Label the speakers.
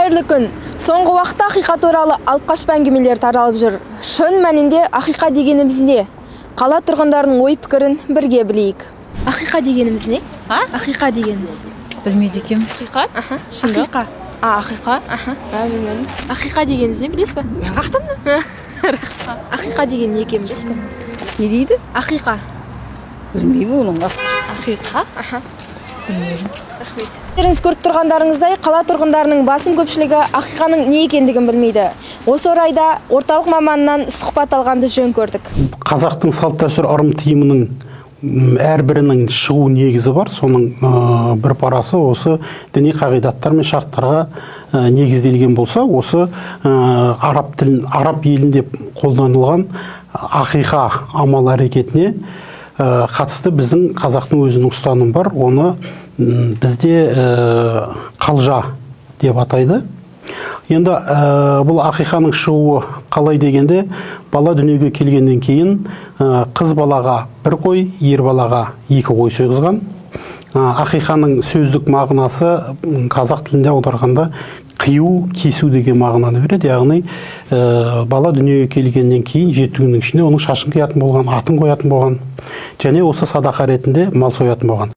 Speaker 1: Қайырлы күн. Соңғы уақытта ақиқа туралы алып қашпа әңгімелер таралып жүр. Шын мәнінде ақиқа дегеніміз не? Қала тұрғындарының ой пікірін бірге білейік. Ақиқа дегеніміз не?
Speaker 2: А?
Speaker 1: Ақиқа дегеніміз.
Speaker 2: Білмейді екенмін.
Speaker 1: Ақиқа? Аха.
Speaker 2: Шындық.
Speaker 1: Ақиқа.
Speaker 2: А, ақиқа?
Speaker 1: Аха.
Speaker 2: А, білмедім.
Speaker 1: Ақиқа дегеніміз не, білесіз ба?
Speaker 2: Мен қақтым.
Speaker 1: Ақиқа деген не екенін білесіз ба?
Speaker 3: Не дейді?
Speaker 1: Ақиқа.
Speaker 3: Білмеймін оның.
Speaker 2: Ақиқа?
Speaker 1: Аха.
Speaker 2: Білмедім.
Speaker 1: Рахмет. Өздеріңіз көріп тұрғандарыңыздай, қала тұрғындарының басым көпшілігі ақиқаның не екендігін білмейді. Осы орайда орталық маманынан сұхбат алғанды жөн көрдік.
Speaker 4: Қазақтың салт дәстүр ырым тыйымының әрбірінің шығу негізі бар. Соның бір парасы осы діни қағидаттар мен шарттарға негізделген болса, осы араб тілін, араб елінде қолданылған ақиқа амал әрекетіне қатысты біздің қазақтың өзінің ұстанымы бар. Оны бізде қалжа деп атайды. Енді бұл ақиқаның шығуы қалай дегенде, бала дүниеге келгеннен кейін қыз балаға бір қой, ер балаға екі қой сойғызған. Ақиқаның сөздік мағынасы қазақ тілінде аударғанда қию, кесу деген мағынаны береді. Яғни бала дүниеге келгеннен кейін 7 күннің ішінде оның шашын қиятын болған, атын қоятын болған және осы садақа ретінде мал соятын болған.